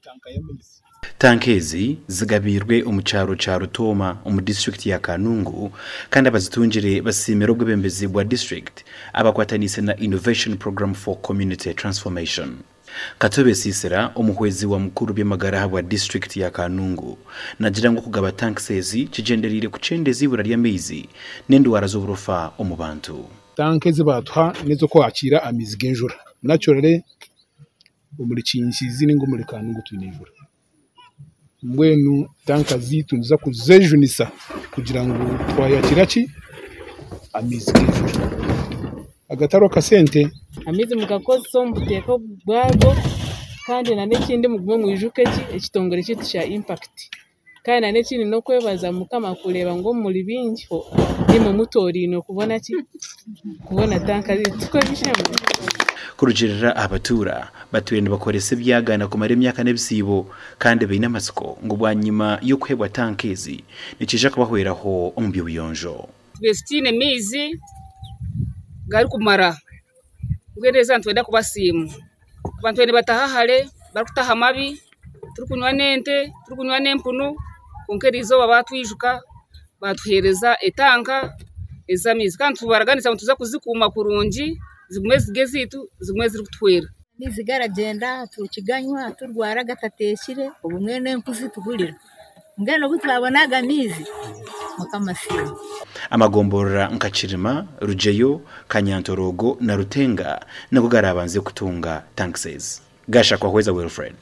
etanka y'amaizi. Tanka ezi zigabiirwe omu kyaro kya Rutooma omu disiturikiti ya Kanungu kandi abazitungire basiimire obwebembezi bwa disiturikiti abakwataniise na Innovation Program for Community Transformation. Katobe Sisira, omuhwezi wa mukuru by'amagara ahabwa disiturikiti ya Kanungu nagira ngu okugaba tanks ezi kigyendereire kukyendeza eibura ry'amaizi n'endwara z'oburofa omu bantu. Tanka ezi baatuha n'ez'okwakiira amaizi g'enjura. Naturally omuri Kinkizi ninga omuri Kanungu twine enjura. Mbwenu tanka zaitu nituza kuzejunisa kugira ngu twayakiira ki? Amaizi g'enjura. Agatariho kasente. Amaizi mugakozese omu buteeka bwago kandi n'ekindi mugume mwijuke ki ekitongore kyaitu kya Impact. Kandi na n'ekindi n'okwebaza Mukama kureeba ngu omuri baingi niimwe mutoorainwe kubona ki? Kubona tanka zaitu. Tikwo bishemwe? Kurugiirira aha batuura, batwire nibakoresa ebyagaana kumara emyaka n'ebisiibo kandi baine amatsiko ngu bwanyima y'okuheebwa tanka ezi nikiija kubahweraho omu by'obuyonjo. Tubaire tutaine maizi garikumara mbwenu erizooba nitwenda kubasiima. Abantu baabaire nibataha hare barikutaha amabi turikunywa n'ente turikunywa n'empunu kwonka erizooba baatwijuka baatuheereza etanka ez'amaizi kandi nitubaraganisa ngu nituza kuzikuuma kurungi zigume ziri ezaitu zigume zirikutuhwera. Amaizi garagyenda tukiganywa turwara gatateekire obumwe n'empu zituhurira. Mbwenu obu twabona aga maizi, Mukama asiimwe. Amagomborora nka Kirima, Rugyeyo, Kanyantoroogo na Rutenga nigo garaabanze kutunga tanks ezi. Gashakwa Hweza Wilfred.